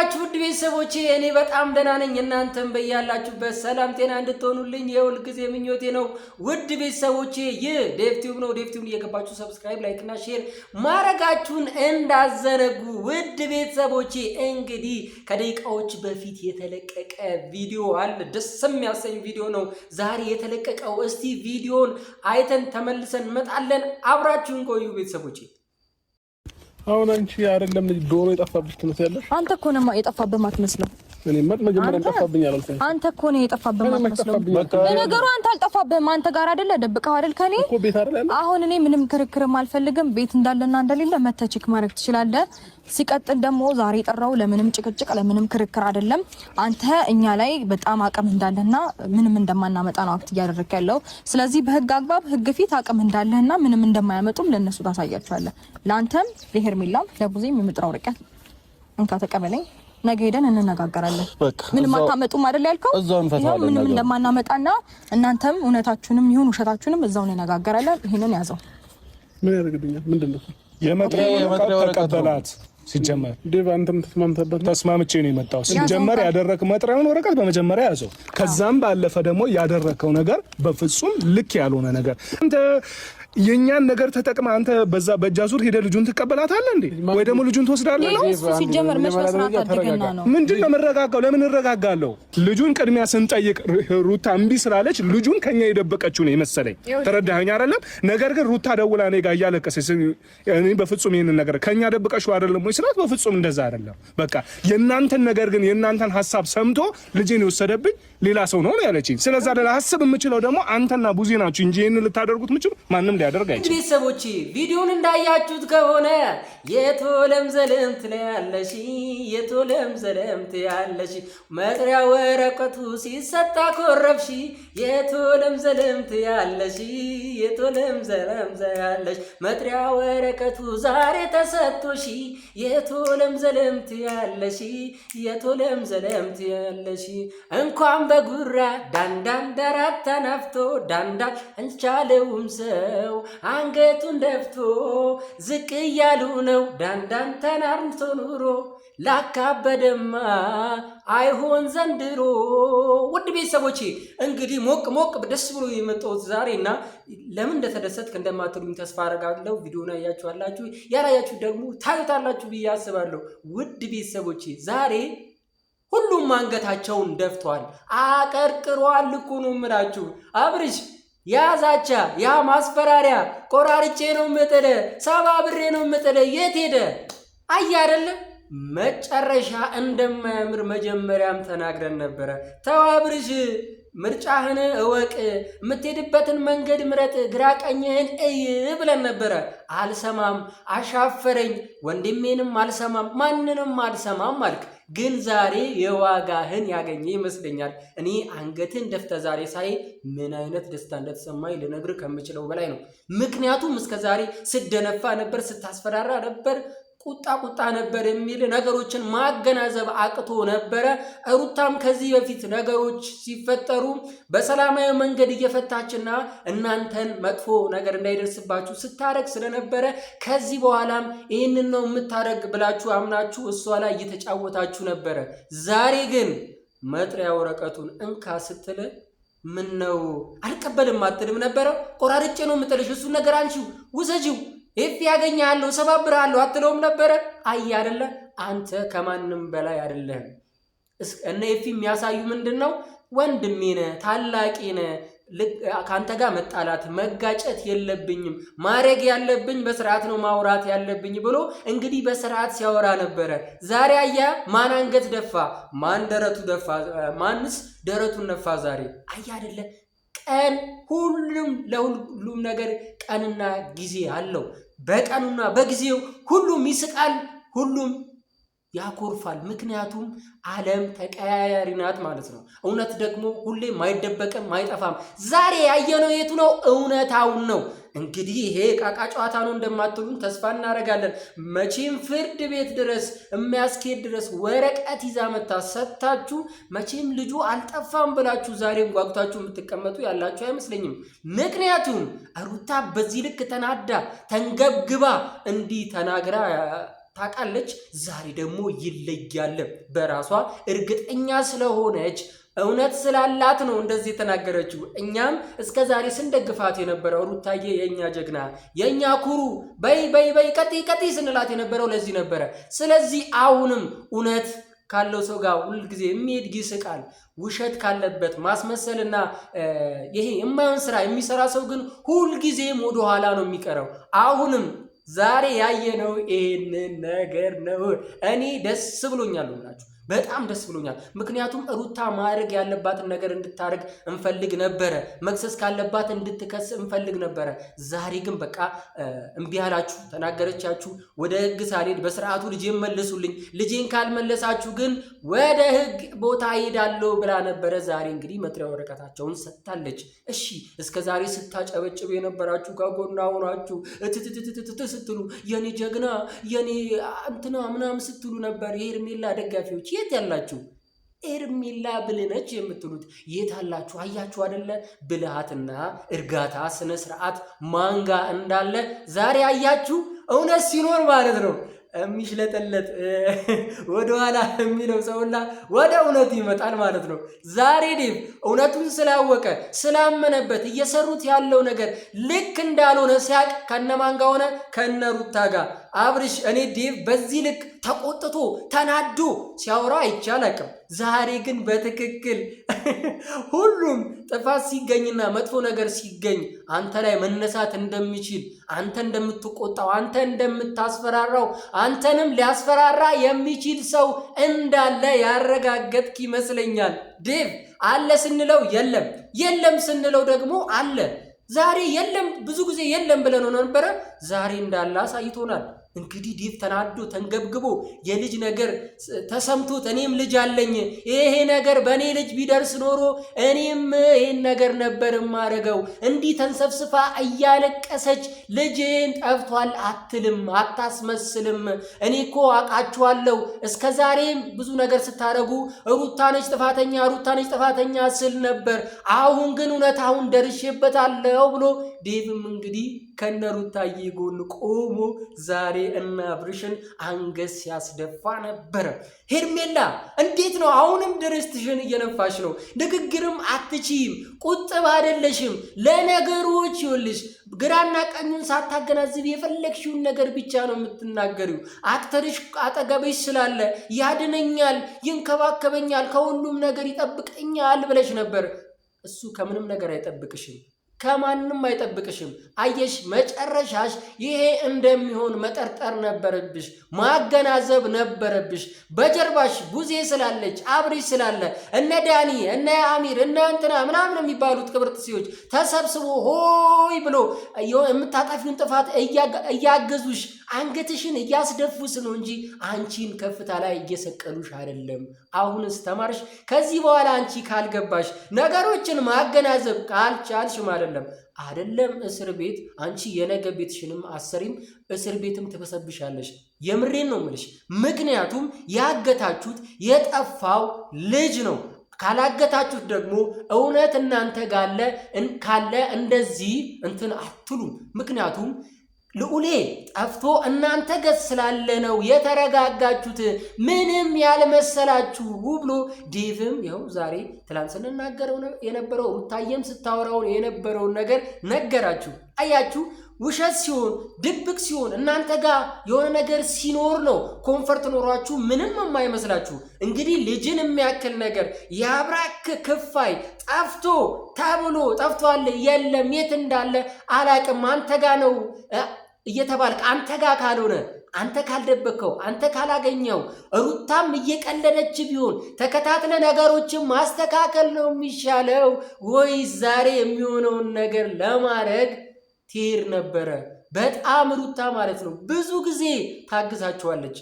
ናችሁ ውድ ቤተሰቦቼ? እኔ በጣም ደህና ነኝ። እናንተም በያላችሁበት ሰላም ጤና እንድትሆኑልኝ የሁል ጊዜ ምኞቴ ነው። ውድ ቤተሰቦቼ ይህ ዴቭቲዩብ ነው። ዴቭቲዩብ እየገባችሁ subscribe፣ like እና share ማድረጋችሁን እንዳትዘነጉ። ውድ ቤተሰቦቼ እንግዲህ ከደቂቃዎች በፊት የተለቀቀ ቪዲዮ አለ። ደስ የሚያሰኝ ቪዲዮ ነው ዛሬ የተለቀቀው። እስቲ ቪዲዮን አይተን ተመልሰን እንመጣለን። አብራችሁን ቆዩ ቤተሰቦቼ። አሁን አንቺ አይደለም ልጅ ዶሮ የጠፋብሽ ትመስያለሽ። አንተ እኮ ነው የጠፋብህ ማትመስለው። እኔማ መጀመሪያም ጠፋብኝ አላልኩም። አንተ እኮ ነው የጠፋብህ ማትመስለው። ለነገሩ አንተ አልጠፋብህም። አንተ ጋር አይደለ ደብቀው አይደል ከኔ እኮ ቤት አይደል ያለ። አሁን እኔ ምንም ክርክርም አልፈልግም። ቤት እንዳለና እንደሌለ መተህ check ማድረግ ትችላለህ። ሲቀጥል ደግሞ ዛሬ የጠራው ለምንም ጭቅጭቅ ለምንም ክርክር አይደለም። አንተ እኛ ላይ በጣም አቅም እንዳለህና ምንም እንደማናመጣ ነው act እያደረክ ያለው። ስለዚህ በህግ አግባብ ህግ ፊት አቅም እንዳለህና ምንም እንደማያመጡም ለእነሱ ታሳያቸዋለህ። ለአንተም ለሄርሜላም ለቡዜም የምጥራው ርቀት እንካ ተቀበለኝ። ነገ ሄደን እንነጋገራለን። ምንም አታመጡም አይደል ያልከው? ምንም እንደማናመጣና እናንተም እውነታችሁንም ይሁን ውሸታችሁንም እዛው እንነጋገራለን። ይሄንን ያዘው። ምን ያደርግልኛል? ምንድን ነው የመጥሪያ ወረቀት ተቀበላት። ሲጀመር ዴቭ አንተም ተስማምተበት ተስማምቼ ነው የመጣው። ሲጀመር ያደረክ መጥሪያውን ወረቀት በመጀመሪያ ያዘው። ከዛም ባለፈ ደግሞ ያደረከው ነገር በፍጹም ልክ ያልሆነ ነገር አንተ የእኛን ነገር ተጠቅመህ አንተ በዛ በእጅ አዙር ሄደህ ልጁን ትቀበላታለህ እንዴ? ወይ ደግሞ ልጁን ትወስዳለህ ነው? ሲጀመር መች በስርዓት አደገና ነው። ምንድን ነው የምረጋጋው? ለምን እረጋጋለሁ? ልጁን ቅድሚያ ስንጠይቅ ሩታ እምቢ ስላለች ልጁን ከኛ የደበቀችው ነው የመሰለኝ። ተረዳኸኝ አይደለም? ነገር ግን ሩታ ደውላ እኔ ጋር እያለቀሰች እኔ በፍጹም ይሄንን ነገር ከኛ ደብቀሽው አይደለም ወይ ስላት፣ በፍጹም እንደዛ አይደለም፣ በቃ የእናንተን ነገር ግን የእናንተን ሀሳብ ሰምቶ ልጄን የወሰደብኝ ሌላ ሰው ነው ያለችኝ። ስለዛ ሀሳብ የምችለው ደግሞ አንተና ቡዜ ናችሁ እንጂ ይሄንን ልታደርጉት የምችሉ ማንም ሊያደርግ አይችልም። ቤተሰቦች ቪዲዮን እንዳያችሁት ከሆነ የቶለም ዘለም ትለያለሽ፣ የቶለም ዘለም ትያለሽ፣ መጥሪያ ወረቀቱ ሲሰጣ ኮረብሽ፣ የቶለም ዘለም ትያለሽ፣ የቶለም ዘለም ትያለሽ፣ መጥሪያ ወረቀቱ ዛሬ ተሰጥቶሽ፣ የቶለም ዘለም ትያለሽ፣ የቶለም ዘለም ትያለሽ፣ እንኳን በጉራ ዳንዳን ዳራት ተናፍቶ ዳንዳን እንቻለውም ሰው አንገቱን ደፍቶ ዝቅ እያሉ ነው ዳንዳን ተናርንቶ ኑሮ ላካበደማ አይሆን ዘንድሮ። ውድ ቤተሰቦቼ እንግዲህ ሞቅ ሞቅ ደስ ብሎ የመጣሁት ዛሬ እና ለምን እንደተደሰትክ እንደማትሉኝ ተስፋ አደርጋለሁ። ቪዲዮን አያችኋላችሁ፣ ያላያችሁ ደግሞ ታዩታላችሁ ብዬ አስባለሁ። ውድ ቤተሰቦቼ ዛሬ ሁሉም አንገታቸውን ደፍተዋል፣ አቀርቅሯል እኮ ነው የምላችሁ። አብርሽ ያ ዛቻ ያ ማስፈራሪያ ቆራርጬ ነው የምጥልህ፣ ሰባብሬ ነው የምጥልህ፣ የት ሄደ? አየ አይደለ መጨረሻ እንደማያምር መጀመሪያም ተናግረን ነበረ። ተው አብርሽ፣ ምርጫህን እወቅ፣ የምትሄድበትን መንገድ ምረጥ፣ ግራ ቀኝህን እይ ብለን ነበረ። አልሰማም፣ አሻፈረኝ፣ ወንድሜንም አልሰማም፣ ማንንም አልሰማም አልክ። ግን ዛሬ የዋጋህን ያገኘ ይመስለኛል። እኔ አንገትህን ደፍተህ ዛሬ ሳይ ምን አይነት ደስታ እንደተሰማኝ ልነግርህ ከምችለው በላይ ነው። ምክንያቱም እስከ ዛሬ ስደነፋ ነበር፣ ስታስፈራራ ነበር፣ ቁጣ ቁጣ ነበር የሚል ነገሮችን ማገናዘብ አቅቶ ነበረ። ሩታም ከዚህ በፊት ነገሮች ሲፈጠሩ በሰላማዊ መንገድ እየፈታችና እናንተን መጥፎ ነገር እንዳይደርስባችሁ ስታረግ ስለነበረ ከዚህ በኋላም ይህንን ነው የምታረግ ብላችሁ አምናችሁ እሷ ላይ እየተጫወታችሁ ነበረ። ዛሬ ግን መጥሪያ ወረቀቱን እንካ ስትል ምን ነው አልቀበልም አትልም ነበረ? ቆራርጬ ነው የምጥልሽ፣ እሱን ነገር አንቺው ውሰጂው ኤፍ ያገኛለሁ ሰባብርሃለሁ አትለውም ነበረ? አይ አይደለ፣ አንተ ከማንም በላይ አይደለህም። እነ ኤፊ የሚያሳዩ ምንድን ነው? ወንድሜ ነህ፣ ታላቂ ነህ፣ ከአንተ ጋር መጣላት መጋጨት የለብኝም፣ ማድረግ ያለብኝ በስርዓት ነው ማውራት ያለብኝ ብሎ እንግዲህ በስርዓት ሲያወራ ነበረ። ዛሬ አያ ማን አንገት ደፋ? ማን ደረቱ ደፋ? ማንስ ደረቱን ነፋ? ዛሬ አያ አይደለ ቀን ሁሉም ለሁሉም ነገር ቀንና ጊዜ አለው። በቀኑና በጊዜው ሁሉም ይስቃል፣ ሁሉም ያኮርፋል። ምክንያቱም ዓለም ተቀያያሪ ናት ማለት ነው። እውነት ደግሞ ሁሌም አይደበቅም አይጠፋም። ዛሬ ያየነው የቱ ነው? እውነታውን ነው። እንግዲህ ይሄ ዕቃቃ ጨዋታ ነው እንደማትሉን ተስፋ እናደርጋለን። መቼም ፍርድ ቤት ድረስ የሚያስኬድ ድረስ ወረቀት ይዛ መታ ሰጥታችሁ መቼም ልጁ አልጠፋም ብላችሁ ዛሬም ጓጉታችሁ የምትቀመጡ ያላችሁ አይመስለኝም። ምክንያቱም ሩታ በዚህ ልክ ተናዳ ተንገብግባ እንዲህ ተናግራ ታውቃለች። ዛሬ ደግሞ ይለያል። በራሷ እርግጠኛ ስለሆነች እውነት ስላላት ነው እንደዚህ የተናገረችው። እኛም እስከ ዛሬ ስንደግፋት የነበረው ሩታዬ የእኛ ጀግና፣ የእኛ ኩሩ፣ በይ በይ በይ ቀጥይ ቀጥይ ስንላት የነበረው ለዚህ ነበረ። ስለዚህ አሁንም እውነት ካለው ሰው ጋር ሁልጊዜ የሚሄድ ይስቃል። ውሸት ካለበት ማስመሰልና ይሄ የማይሆን ስራ የሚሰራ ሰው ግን ሁልጊዜም ወደኋላ ነው የሚቀረው። አሁንም ዛሬ ያየነው ይሄንን ነገር ነው። እኔ ደስ ብሎኛል ብላችሁ በጣም ደስ ብሎኛል። ምክንያቱም ሩታ ማድረግ ያለባትን ነገር እንድታደርግ እንፈልግ ነበረ። መክሰስ ካለባት እንድትከስ እንፈልግ ነበረ። ዛሬ ግን በቃ እምቢ አላችሁ፣ ተናገረቻችሁ። ወደ ህግ ሳልሄድ በስርዓቱ ልጄን መልሱልኝ፣ ልጄን ካልመለሳችሁ ግን ወደ ህግ ቦታ እሄዳለሁ ብላ ነበረ። ዛሬ እንግዲህ መጥሪያ ወረቀታቸውን ሰጥታለች። እሺ እስከ ዛሬ ስታጨበጭቡ የነበራችሁ ከጎኗ ሆናችሁ እትትትትት ስትሉ የኔ ጀግና የኔ እንትና ምናምን ስትሉ ነበር የሄርሜላ ደጋፊዎች የት ያላችሁ ኤርሚላ ብልነች የምትሉት የት አላችሁ? አያችሁ አደለ? ብልሃትና እርጋታ ስነ ስርዓት ማንጋ እንዳለ ዛሬ አያችሁ። እውነት ሲኖር ማለት ነው የሚሽለጠለጥ ወደኋላ የሚለው ሰውና ወደ እውነቱ ይመጣል ማለት ነው። ዛሬ ዴቭ እውነቱን ስላወቀ ስላመነበት እየሰሩት ያለው ነገር ልክ እንዳልሆነ ሲያቅ ከነማን ጋር ሆነ? ከነ ሩታ ጋር አብርሽ። እኔ ዴቭ በዚህ ልክ ተቆጥቶ ተናዶ ሲያወራ አይቼ አላቅም። ዛሬ ግን በትክክል ሁሉም ጥፋት ሲገኝና መጥፎ ነገር ሲገኝ አንተ ላይ መነሳት እንደሚችል አንተ እንደምትቆጣው አንተ እንደምታስፈራራው አንተንም ሊያስፈራራ የሚችል ሰው እንዳለ ያረጋገጥክ ይመስለኛል። ዴቭ አለ ስንለው የለም፣ የለም ስንለው ደግሞ አለ። ዛሬ የለም ብዙ ጊዜ የለም ብለን ነበረ። ዛሬ እንዳለ አሳይቶናል። እንግዲህ ዴቭ ተናዶ ተንገብግቦ የልጅ ነገር ተሰምቶት እኔም ልጅ አለኝ፣ ይሄ ነገር በእኔ ልጅ ቢደርስ ኖሮ እኔም ይሄን ነገር ነበር የማደርገው። እንዲህ ተንሰፍስፋ እያለቀሰች ልጄን ጠፍቷል አትልም፣ አታስመስልም። እኔ እኮ አውቃችኋለሁ፣ እስከ ዛሬም ብዙ ነገር ስታደርጉ ሩታ ነች ጥፋተኛ፣ ሩታ ነች ጥፋተኛ ስል ነበር። አሁን ግን እውነታውን ደርሼበታለሁ ብሎ ዴቭም እንግዲህ ከነ ሩታዬ ጎን ቆሞ ዛሬ እነ አብርሽን አንገት ሲያስደፋ ነበረ። ሄርሜላ እንዴት ነው አሁንም ድርስትሽን እየነፋሽ ነው? ንግግርም አትችይም፣ ቁጥብ አይደለሽም። ለነገሮች ይኸውልሽ ግራና ቀኙን ሳታገናዝብ የፈለግሽውን ነገር ብቻ ነው የምትናገሪው። actor ሽ አጠገብሽ ስላለ ያድነኛል፣ ይንከባከበኛል፣ ከሁሉም ነገር ይጠብቀኛል ብለሽ ነበር። እሱ ከምንም ነገር አይጠብቅሽም። ከማንም አይጠብቅሽም። አየሽ፣ መጨረሻሽ ይሄ እንደሚሆን መጠርጠር ነበረብሽ፣ ማገናዘብ ነበረብሽ። በጀርባሽ ቡዜ ስላለች አብሪሽ ስላለ እነ ዳኒ እነ አሚር እነ እንትና ምናምን የሚባሉት ቅብርጥሴዎች ተሰብስቦ ሆይ ብሎ የምታጠፊውን ጥፋት እያገዙሽ አንገትሽን እያስደፉስ ነው እንጂ አንቺን ከፍታ ላይ እየሰቀሉሽ አይደለም። አሁንስ ተማርሽ። ከዚህ በኋላ አንቺ ካልገባሽ ነገሮችን ማገናዘብ ካልቻልሽ ማለት አይደለም እስር ቤት አንቺ የነገ ቤትሽንም አሰሪም እስር ቤትም ትበሰብሻለሽ። የምሬን ነው ምልሽ። ምክንያቱም ያገታችሁት የጠፋው ልጅ ነው። ካላገታችሁት ደግሞ እውነት እናንተ ጋለ ካለ እንደዚህ እንትን አትሉም። ምክንያቱም ልዑሌ ጠፍቶ እናንተ ገጽ ስላለ ነው የተረጋጋችሁት፣ ምንም ያልመሰላችሁ ብሎ ዴቭም ይኸው ዛሬ ትላንት ስንናገረው የነበረው ሩታየም ስታወራው የነበረውን ነገር ነገራችሁ። አያችሁ፣ ውሸት ሲሆን ድብቅ ሲሆን እናንተ ጋር የሆነ ነገር ሲኖር ነው comfort ኖሯችሁ ምንም የማይመስላችሁ። እንግዲህ ልጅን የሚያክል ነገር የአብራክ ክፋይ ጠፍቶ ተብሎ ጠፍቷል፣ የለም የት እንዳለ አላቅም፣ አንተ ጋ ነው እየተባልክ አንተ ጋር ካልሆነ አንተ ካልደበቅከው አንተ ካላገኘው ሩታም እየቀለደች ቢሆን ተከታትለ ነገሮችን ማስተካከል ነው የሚሻለው ወይስ ዛሬ የሚሆነውን ነገር ለማድረግ ትሄድ ነበረ? በጣም ሩታ ማለት ነው ብዙ ጊዜ ታግዛችኋለች።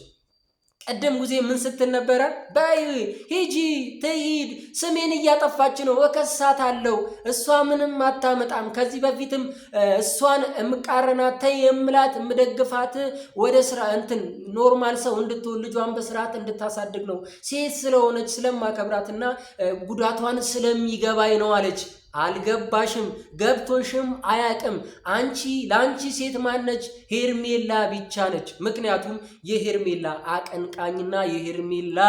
ቀደም ጊዜ ምን ስትል ነበረ? በይ ሂጂ ትሂድ፣ ስሜን እያጠፋች ነው፣ እከሳታለሁ፣ እሷ ምንም አታመጣም። ከዚህ በፊትም እሷን የምቃረናት ተይ የምላት የምደግፋት ወደ ስራ እንትን normal ሰው እንድትሆን ልጇን በስርዓት እንድታሳድግ ነው፣ ሴት ስለሆነች ስለማከብራትና ጉዳቷን ስለሚገባኝ ነው አለች። አልገባሽም፣ ገብቶሽም አያቅም። አንቺ ለአንቺ ሴት ማነች? ሄርሜላ ብቻ ነች። ምክንያቱም የሄርሜላ አቀንቃኝና የሄርሜላ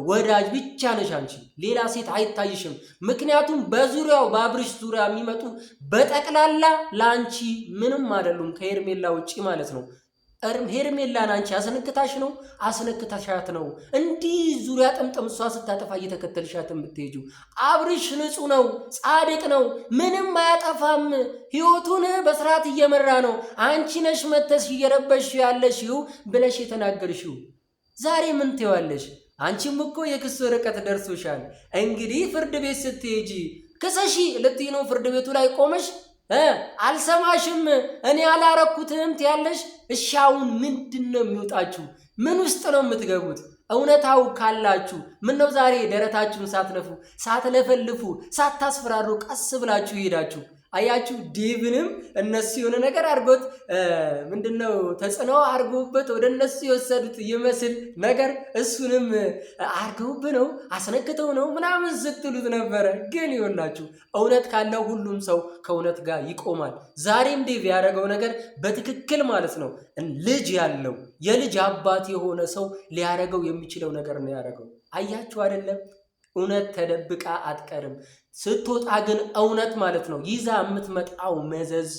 ወዳጅ ብቻ ነች አንቺ፣ ሌላ ሴት አይታይሽም። ምክንያቱም በዙሪያው በአብርሽ ዙሪያ የሚመጡ በጠቅላላ ለአንቺ ምንም አይደሉም ከሄርሜላ ውጪ ማለት ነው። ሄርሜላን አንቺ አስነክታሽ ነው አስነክታሻት ነው እንዲህ ዙሪያ ጥምጥም እሷ ስታጠፋ እየተከተልሻት የምትሄጂው። አብርሽ ንጹሕ ነው፣ ጻድቅ ነው፣ ምንም አያጠፋም። ህይወቱን በስርዓት እየመራ ነው። አንቺ ነሽ መተሽ እየረበሽ ያለሽው ብለሽ የተናገርሽው ዛሬ ምን ትይዋለሽ? አንቺም እኮ የክስ ወረቀት ደርሶሻል። እንግዲህ ፍርድ ቤት ስትሄጂ ክሰሺ ልትይ ነው። ፍርድ ቤቱ ላይ ቆመሽ አልሰማሽም፣ እኔ አላረኩትም ትያለሽ። እሺ አሁን ምንድን ነው የሚወጣችሁ? ምን ውስጥ ነው የምትገቡት? እውነታው ካላችሁ ምን ነው ዛሬ ደረታችሁን ሳትነፉ ሳትለፈልፉ ሳታስፈራሩ ቀስ ብላችሁ ይሄዳችሁ። አያችሁ ዴቭንም እነሱ የሆነ ነገር አድርጎት ምንድነው ተጽዕኖ አድርጎበት ወደ እነሱ የወሰዱት ይመስል ነገር እሱንም አድርገውብ ነው አስነክተው ነው ምናምን ስትሉት ነበረ። ግን ይኸውላችሁ እውነት ካለው ሁሉም ሰው ከእውነት ጋር ይቆማል። ዛሬም ዴቭ ያደረገው ነገር በትክክል ማለት ነው ልጅ ያለው የልጅ አባት የሆነ ሰው ሊያደርገው የሚችለው ነገር ነው ያደረገው። አያችሁ አይደለም? እውነት ተደብቃ አትቀርም። ስትወጣ ግን እውነት ማለት ነው ይዛ የምትመጣው መዘዝ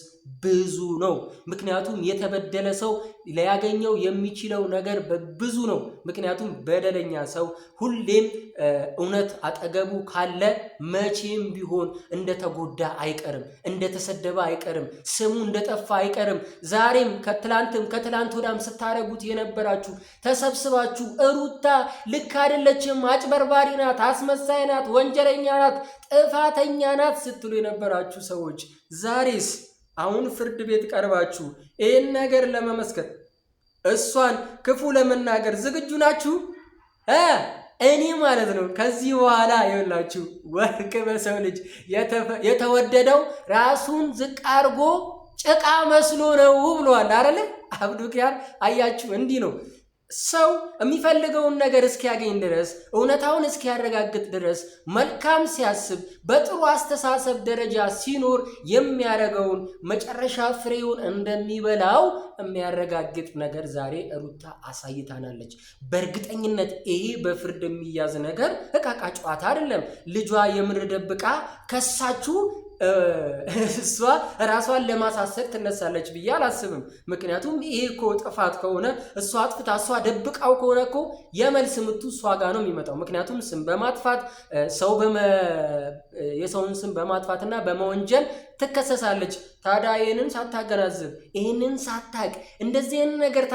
ብዙ ነው። ምክንያቱም የተበደለ ሰው ሊያገኘው የሚችለው ነገር ብዙ ነው። ምክንያቱም በደለኛ ሰው ሁሌም እውነት አጠገቡ ካለ መቼም ቢሆን እንደተጎዳ አይቀርም፣ እንደተሰደበ አይቀርም፣ ስሙ እንደጠፋ አይቀርም። ዛሬም ከትላንትም ከትላንት ወዳም ስታረጉት የነበራችሁ ተሰብስባችሁ እሩታ ልክ አይደለችም፣ አጭበርባሪ ናት፣ አስመሳይ ናት፣ ወንጀለኛ ናት፣ ጥፋተኛ ናት ስትሉ የነበራችሁ ሰዎች ዛሬስ አሁን ፍርድ ቤት ቀርባችሁ ይህን ነገር ለመመስከር እሷን ክፉ ለመናገር ዝግጁ ናችሁ? እኔ ማለት ነው። ከዚህ በኋላ ይኸውላችሁ ወርቅ በሰው ልጅ የተወደደው ራሱን ዝቅ አድርጎ ጭቃ መስሎ ነው ብሏል አይደለ? አብዱኪያር አያችሁ፣ እንዲህ ነው። ሰው የሚፈልገውን ነገር እስኪያገኝ ድረስ እውነታውን እስኪያረጋግጥ ድረስ መልካም ሲያስብ በጥሩ አስተሳሰብ ደረጃ ሲኖር የሚያደርገውን መጨረሻ ፍሬውን እንደሚበላው የሚያረጋግጥ ነገር ዛሬ ሩታ አሳይታናለች። በእርግጠኝነት ይሄ በፍርድ የሚያዝ ነገር እቃቃ ጨዋታ አይደለም። ልጇ የምር ደብቃ ከሳችሁ እሷ ራሷን ለማሳሰር ትነሳለች ብዬ አላስብም። ምክንያቱም ይሄ እኮ ጥፋት ከሆነ እሷ አጥፍታ እሷ ደብቃው ከሆነ እኮ የመልስ ምቱ እሷ ጋር ነው የሚመጣው። ምክንያቱም ስም በማጥፋት ሰው የሰውን ስም በማጥፋትና በመወንጀል ትከሰሳለች። ታዲያ ይህንን ሳታገናዝብ ይህንን ሳታቅ እንደዚህ ነገር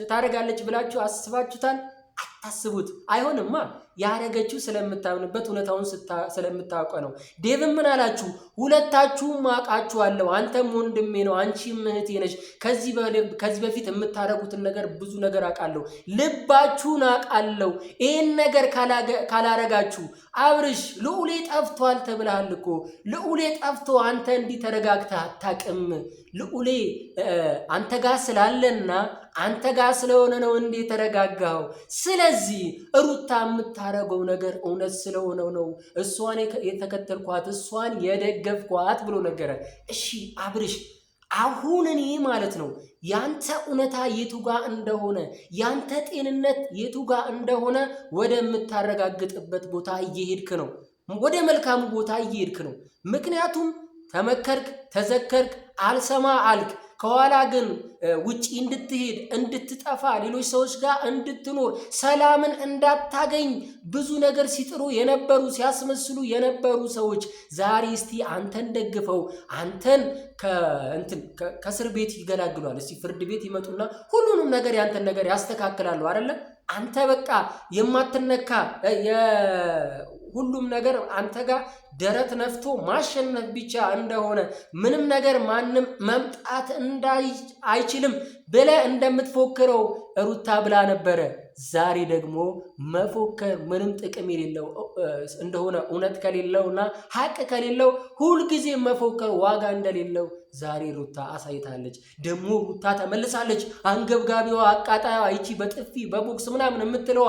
ታረጋለች ብላችሁ አስባችሁታል? አታስቡት። አይሆንማ። ያረገችው ስለምታምንበት እውነታውን ስለምታውቀ ነው። ዴቭ ምን አላችሁ? ሁለታችሁም አውቃችኋለሁ። አንተም ወንድሜ ነው፣ አንቺም እህቴ ነች። ከዚህ በፊት የምታረጉትን ነገር ብዙ ነገር አውቃለሁ፣ ልባችሁን አውቃለሁ። ይህን ነገር ካላረጋችሁ አብርሽ ልዑሌ ጠፍቷል ተብለሃል እኮ ልዑሌ ጠፍቶ አንተ እንዲህ ተረጋግተህ አታውቅም። ልዑሌ አንተ ጋር ስላለና አንተ ጋር ስለሆነ ነው እንዲህ የተረጋጋኸው። ስለዚህ ሩታ የምታረገው ነገር እውነት ስለሆነው ነው እሷን የተከተልኳት እሷን የደገፍኳት ብሎ ነገረ። እሺ አብርሽ አሁን እኔ ማለት ነው ያንተ እውነታ የቱ ጋ እንደሆነ ያንተ ጤንነት የቱ ጋ እንደሆነ ወደምታረጋግጥበት ቦታ እየሄድክ ነው። ወደ መልካሙ ቦታ እየሄድክ ነው። ምክንያቱም ተመከርክ፣ ተዘከርክ፣ አልሰማ አልክ። ከኋላ ግን ውጪ እንድትሄድ እንድትጠፋ፣ ሌሎች ሰዎች ጋር እንድትኖር፣ ሰላምን እንዳታገኝ ብዙ ነገር ሲጥሩ የነበሩ ሲያስመስሉ የነበሩ ሰዎች ዛሬ እስቲ አንተን ደግፈው አንተን ከእስር ቤት ይገላግሏል። እስቲ ፍርድ ቤት ይመጡና ሁሉንም ነገር ያንተን ነገር ያስተካክላሉ። አይደለ? አንተ በቃ የማትነካ ሁሉም ነገር አንተ ጋር ደረት ነፍቶ ማሸነፍ ብቻ እንደሆነ ምንም ነገር ማንም መምጣት አይችልም ብለህ እንደምትፎክረው ሩታ ብላ ነበረ። ዛሬ ደግሞ መፎከር ምንም ጥቅም የሌለው እንደሆነ እውነት ከሌለው እና ሀቅ ከሌለው ሁልጊዜ መፎከር ዋጋ እንደሌለው ዛሬ ሩታ አሳይታለች። ደግሞ ሩታ ተመልሳለች። አንገብጋቢዋ፣ አቃጣይዋ፣ ይቺ በጥፊ በቦክስ ምናምን የምትለዋ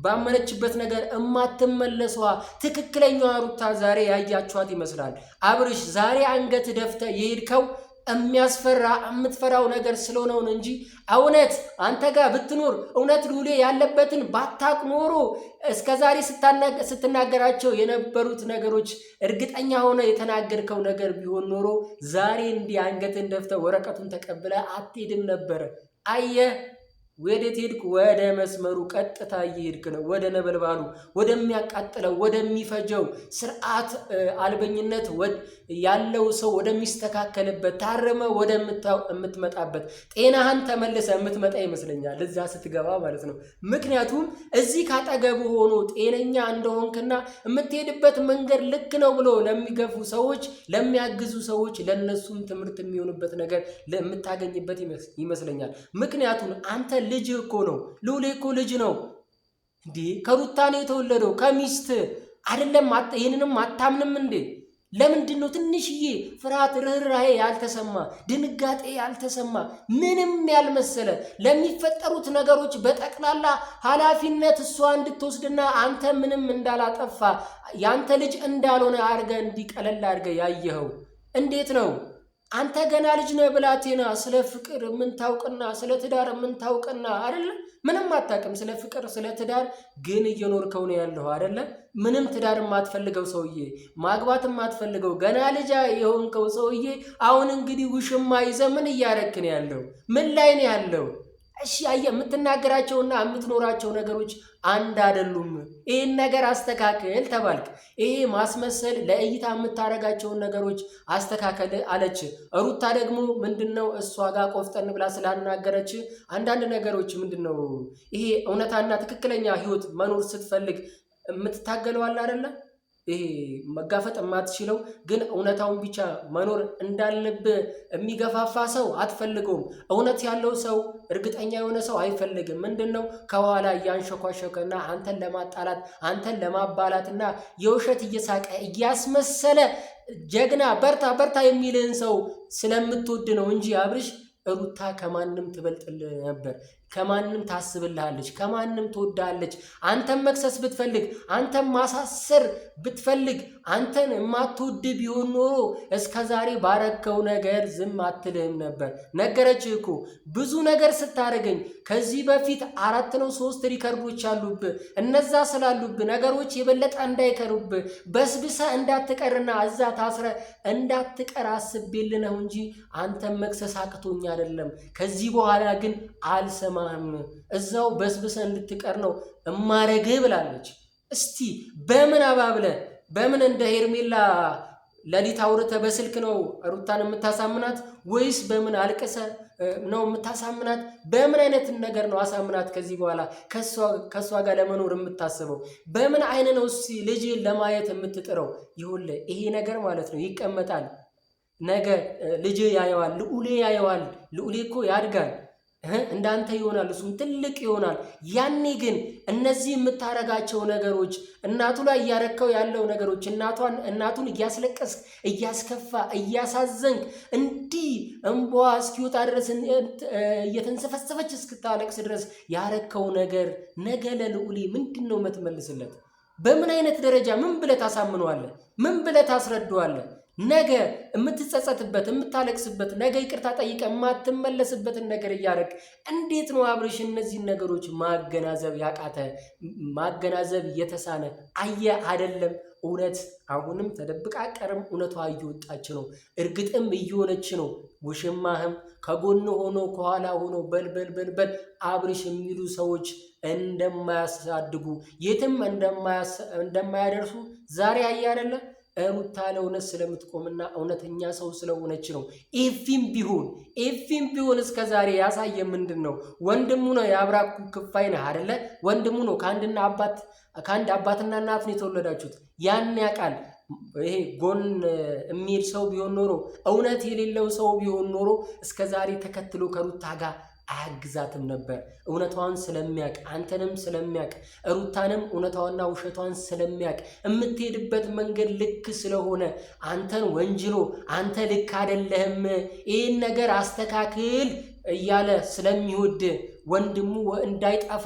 ባመነችበት ነገር እማትመለሰዋ ትክክለኛዋ ሩታ ዛሬ ያያችኋት ይመስላል። አብርሽ ዛሬ አንገት ደፍተ የሄድከው የሚያስፈራ የምትፈራው ነገር ስለሆነውን እንጂ እውነት አንተ ጋር ብትኖር እውነት ሉሌ ያለበትን ባታቅ ኖሮ እስከ ዛሬ ስትናገራቸው የነበሩት ነገሮች እርግጠኛ ሆነ የተናገርከው ነገር ቢሆን ኖሮ ዛሬ እንዲህ አንገትን ደፍተ ወረቀቱን ተቀብለ አትሄድም ነበረ። አየህ፣ ወዴት ሄድክ? ወደ መስመሩ ቀጥታ እየሄድክ ነው። ወደ ነበልባሉ፣ ወደሚያቃጥለው፣ ወደሚፈጀው ስርዓት አልበኝነት ያለው ሰው ወደሚስተካከልበት፣ ታረመ ወደምትመጣበት፣ ጤናህን ተመልሰ የምትመጣ ይመስለኛል እዛ ስትገባ ማለት ነው። ምክንያቱም እዚህ ካጠገቡ ሆኖ ጤነኛ እንደሆንክና የምትሄድበት መንገድ ልክ ነው ብሎ ለሚገፉ ሰዎች፣ ለሚያግዙ ሰዎች ለነሱም ትምህርት የሚሆንበት ነገር የምታገኝበት ይመስለኛል። ምክንያቱም አንተ ልጅ እኮ ነው። ልዑሌ እኮ ልጅ ነው እንዴ! ከሩታ ነው የተወለደው ከሚስት አይደለም። ይህንንም አታምንም እንዴ? ለምንድን ነው ትንሽዬ ፍርሃት፣ ርኅራሄ ያልተሰማ ድንጋጤ ያልተሰማ ምንም ያልመሰለ ለሚፈጠሩት ነገሮች በጠቅላላ ኃላፊነት እሷ እንድትወስድና አንተ ምንም እንዳላጠፋ ያንተ ልጅ እንዳልሆነ አድርገህ እንዲቀለል አድርገህ ያየኸው እንዴት ነው? አንተ ገና ልጅ ነህ ብላቴና፣ ስለ ፍቅር ምን ታውቅና፣ ስለ ትዳር ምን ታውቅና? አይደለ? ምንም አታውቅም ስለ ፍቅር ስለ ትዳር፣ ግን እየኖርከው ነው ያለው አይደለ? ምንም ትዳር የማትፈልገው ሰውዬ፣ ማግባት የማትፈልገው ገና ልጅ የሆንከው ሰውዬ፣ አሁን እንግዲህ ውሽማ ይዘህ ምን እያረክ ነው ያለው? ምን ላይ ነው ያለው? እሺ አየህ፣ የምትናገራቸውና የምትኖራቸው ነገሮች አንድ አይደሉም። ይህን ነገር አስተካክል ተባልክ። ይሄ ማስመሰል ለእይታ የምታደርጋቸውን ነገሮች አስተካከል አለች። ሩታ ደግሞ ምንድነው እሷ ጋር ቆፍጠን ብላ ስላናገረች አንዳንድ ነገሮች ምንድነው ይሄ እውነታና ትክክለኛ ህይወት መኖር ስትፈልግ የምትታገለው አለ አይደለ? ይሄ መጋፈጥ የማትችለው ግን እውነታውን ብቻ መኖር እንዳለብህ የሚገፋፋ ሰው አትፈልገውም። እውነት ያለው ሰው እርግጠኛ የሆነ ሰው አይፈልግም። ምንድን ነው ከኋላ እያንሸኳሸከና አንተን ለማጣላት አንተን ለማባላትና የውሸት እየሳቀ እያስመሰለ ጀግና በርታ በርታ የሚልህን ሰው ስለምትወድ ነው እንጂ አብርሽ ሩታ ከማንም ትበልጥልህ ነበር። ከማንም ታስብልሃለች፣ ከማንም ትወዳለች። አንተን መክሰስ ብትፈልግ፣ አንተን ማሳሰር ብትፈልግ፣ አንተን የማትወድ ቢሆን ኖሮ እስከ ዛሬ ባረከው ነገር ዝም አትልህም ነበር። ነገረችህ እኮ ብዙ ነገር ስታደርገኝ ከዚህ በፊት 4 ነው 3 record ኦች አሉብህ። እነዛ ስላሉብህ ነገሮች የበለጠ እንዳይከሩብህ በስብሰ እንዳትቀርና እዛ ታስረ እንዳትቀር አስቤልህ ነው እንጂ አንተን መክሰስ አቅቶኝ አይደለም። ከዚህ በኋላ ግን አልሰማ እዛው በስብሰ እንድትቀር ነው እማረግህ ብላለች። እስቲ በምን አባብለ በምን እንደ ሄርሜላ ለሊት አውርተ በስልክ ነው ሩታን የምታሳምናት ወይስ በምን አልቅሰ ነው የምታሳምናት? በምን አይነት ነገር ነው አሳምናት ከዚህ በኋላ ከእሷ ጋር ለመኖር የምታስበው? በምን አይነ ነው እስቲ ልጅ ለማየት የምትጥረው? ይሁን ይሄ ነገር ማለት ነው ይቀመጣል። ነገ ልጅ ያየዋል፣ ልዑሌ ያየዋል። ልዑሌ እኮ ያድጋል እንዳንተ ይሆናል፣ እሱም ትልቅ ይሆናል። ያኔ ግን እነዚህ የምታረጋቸው ነገሮች እናቱ ላይ እያረከው ያለው ነገሮች እናቷን እናቱን እያስለቀስክ እያስከፋ እያሳዘንክ እንዲህ እንቧ እስኪወጣ ድረስ እየተንሰፈሰፈች እስክታለቅስ ድረስ ያረከው ነገር ነገ ለልዑሌ ምንድን ነው የምትመልስለት? በምን አይነት ደረጃ ምን ብለህ ታሳምነዋለህ? ምን ብለህ ታስረዳዋለህ? ነገ የምትጸጸትበት የምታለቅስበት ነገ ይቅርታ ጠይቀ የማትመለስበትን ነገር እያደረግ እንዴት ነው አብርሽ እነዚህን ነገሮች ማገናዘብ ያቃተ ማገናዘብ የተሳነ? አየ አይደለም እውነት አሁንም ተደብቃ ቀርም እውነቷ እየወጣች ነው። እርግጥም እየሆነች ነው። ውሽማህም ከጎን ሆኖ ከኋላ ሆኖ በልበልበልበል አብርሽ የሚሉ ሰዎች እንደማያሳድጉ የትም እንደማያደርሱ ዛሬ አየ አይደለ ሩታ ለእውነት ስለምትቆምና እውነተኛ ሰው ስለሆነች ነው። ኤፊም ቢሆን ኤፊም ቢሆን እስከ ዛሬ ያሳየ ምንድን ነው? ወንድሙ ነው፣ የአብራኩ ክፋይ ነህ አይደለ? ወንድሙ ነው። ከአንድና አባት ከአንድ አባትና እናት ነው የተወለዳችሁት። ያን ያውቃል። ይሄ ጎን የሚል ሰው ቢሆን ኖሮ እውነት የሌለው ሰው ቢሆን ኖሮ እስከ ዛሬ ተከትሎ ከሩታ ጋር አያግዛትም ነበር። እውነቷን ስለሚያቅ አንተንም ስለሚያቅ ሩታንም እውነቷና ውሸቷን ስለሚያቅ የምትሄድበት መንገድ ልክ ስለሆነ አንተን ወንጅሎ አንተ ልክ አይደለህም፣ ይህን ነገር አስተካክል እያለ ስለሚወድ ወንድሙ እንዳይጠፋ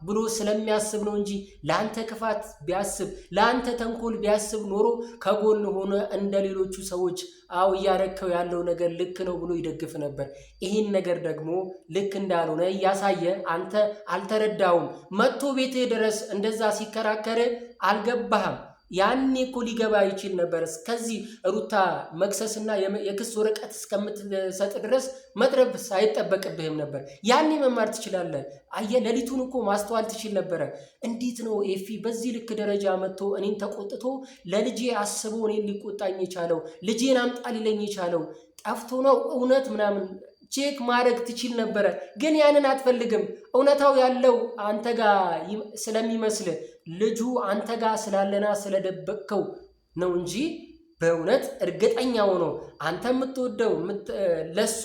ብሎ ስለሚያስብ ነው እንጂ ለአንተ ክፋት ቢያስብ ለአንተ ተንኮል ቢያስብ ኖሮ ከጎን ሆነ እንደ ሌሎቹ ሰዎች አው እያረከው ያለው ነገር ልክ ነው ብሎ ይደግፍ ነበር። ይህን ነገር ደግሞ ልክ እንዳልሆነ እያሳየ አንተ አልተረዳውም። መጥቶ ቤትህ ድረስ እንደዛ ሲከራከር አልገባህም። ያኔ እኮ ሊገባ ይችል ነበር። እስከዚህ ሩታ መክሰስና የክስ ወረቀት እስከምትሰጥ ድረስ መጥረብ አይጠበቅብህም ነበር። ያኔ መማር ትችላለህ። አየህ፣ ሌሊቱን እኮ ማስተዋል ትችል ነበረ። እንዴት ነው ኤፊ በዚህ ልክ ደረጃ መጥቶ እኔን ተቆጥቶ ለልጄ አስቦ እኔን ሊቆጣኝ የቻለው? ልጄን አምጣ ሊለኝ የቻለው ጠፍቶ ነው እውነት ምናምን check ማድረግ ትችል ነበረ፣ ግን ያንን አትፈልግም። እውነታው ያለው አንተ ጋር ስለሚመስል ልጁ አንተ ጋር ስላለና ስለደበቅከው ነው እንጂ በእውነት እርግጠኛ ሆኖ አንተ የምትወደው ለሱ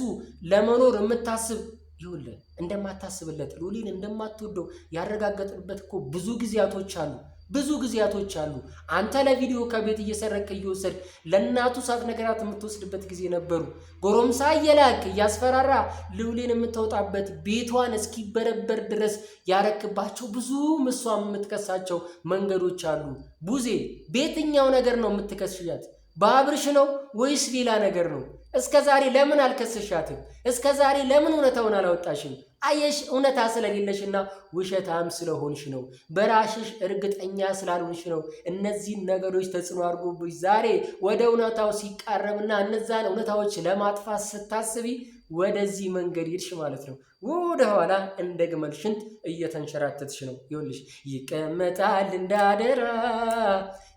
ለመኖር የምታስብ ይኸውልህ እንደማታስብለት ሉሊን እንደማትወደው ያረጋገጥንበት እኮ ብዙ ጊዜያቶች አሉ። ብዙ ጊዜያቶች አሉ። አንተ ለቪዲዮ ከቤት እየሰረቅ እየወሰድ ለእናቱ ነገራት የምትወስድበት ጊዜ ነበሩ። ጎረምሳ እየላክ እያስፈራራ ልውሌን የምታወጣበት ቤቷን እስኪበረበር ድረስ ያረክባቸው ብዙ ምሷ የምትከሳቸው መንገዶች አሉ። ቡዜ በየትኛው ነገር ነው የምትከስሻት? በአብርሽ ነው ወይስ ሌላ ነገር ነው? እስከ ዛሬ ለምን አልከሰሻትም? እስከ ዛሬ ለምን እውነታውን አላወጣሽም? አየሽ፣ እውነታ ስለሌለሽና ውሸታም ስለሆንሽ ነው። በራሽሽ እርግጠኛ ስላልሆንሽ ነው። እነዚህን ነገሮች ተጽዕኖ አድርጎብሽ ዛሬ ወደ እውነታው ሲቃረብና እነዛን እውነታዎች ለማጥፋት ስታስቢ ወደዚህ መንገድ ሄድሽ ማለት ነው። ወደ ኋላ እንደ ግመል ሽንት እየተንሸራተትሽ ነው። ይኸውልሽ ይቀመጣል እንዳደራ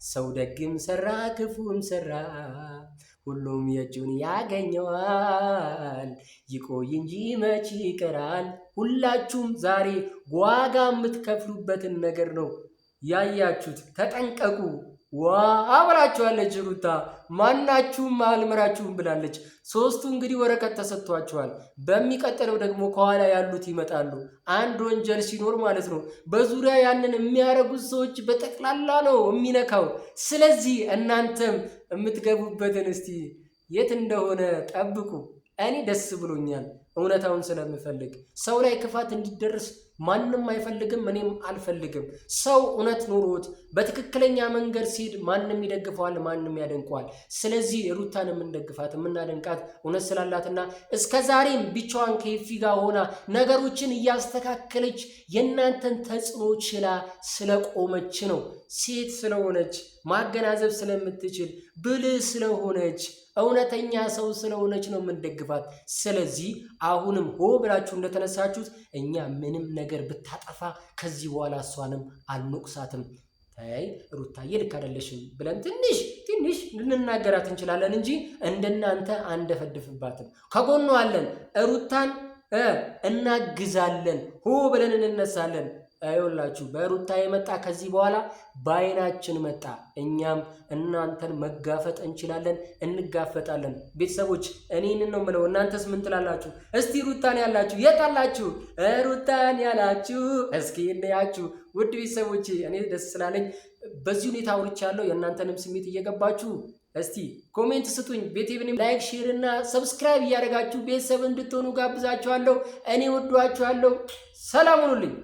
ሰው ደግም ሰራ ክፉም ሰራ ሁሉም የእጁን ያገኘዋል። ይቆይ እንጂ መች ይቀራል። ሁላችሁም ዛሬ ዋጋ የምትከፍሉበትን ነገር ነው ያያችሁት። ተጠንቀቁ። ዋ አብራችኋለች ሩታ ማናችሁም አልምራችሁም ብላለች። ሶስቱ እንግዲህ ወረቀት ተሰጥቷቸዋል። በሚቀጥለው ደግሞ ከኋላ ያሉት ይመጣሉ። አንድ ወንጀል ሲኖር ማለት ነው በዙሪያ ያንን የሚያደርጉት ሰዎች በጠቅላላ ነው የሚነካው። ስለዚህ እናንተም የምትገቡበትን እስቲ የት እንደሆነ ጠብቁ። እኔ ደስ ብሎኛል፣ እውነታውን ስለምፈልግ ሰው ላይ ክፋት እንዲደርስ ማንም አይፈልግም፣ እኔም አልፈልግም። ሰው እውነት ኖሮት በትክክለኛ መንገድ ሲሄድ ማንም ይደግፈዋል፣ ማንም ያደንቀዋል። ስለዚህ ሩታን የምንደግፋት የምናደንቃት እውነት ስላላትና እስከ ዛሬም ብቻዋን ከኤፊ ጋር ሆና ነገሮችን እያስተካከለች የእናንተን ተጽዕኖ ችላ ስለቆመች ነው። ሴት ስለሆነች ማገናዘብ ስለምትችል ብልህ ስለሆነች እውነተኛ ሰው ስለሆነች ነው የምንደግፋት። ስለዚህ አሁንም ሆ ብላችሁ እንደተነሳችሁት እኛ ምንም ነገር ብታጠፋ ከዚህ በኋላ እሷንም አልንቁሳትም። ተይ ሩታዬ ልክ አይደለሽም ብለን ትንሽ ትንሽ ልንናገራት እንችላለን እንጂ እንደናንተ አንደፈድፍባትም። ከጎኗ አለን፣ ሩታን እናግዛለን፣ ሆ ብለን እንነሳለን። አይወላችሁ በሩታ የመጣ ከዚህ በኋላ በአይናችን መጣ። እኛም እናንተን መጋፈጥ እንችላለን፣ እንጋፈጣለን። ቤተሰቦች እኔን ነው የምለው፣ እናንተስ ምን ትላላችሁ? እስቲ ሩታን ያላችሁ የት አላችሁ? ሩታን ያላችሁ እስኪ እንያችሁ። ውድ ቤተሰቦች እኔ ደስ ስላለኝ በዚህ ሁኔታ አውርቻለሁ። የእናንተንም ስሜት እየገባችሁ እስቲ comment ስጡኝ። ቤቴብንም like፣ share እና subscribe እያደረጋችሁ ቤተሰብ እንድትሆኑ ጋብዛችኋለሁ። እኔ ወዷችኋለሁ። ሰላም ሁኑልኝ።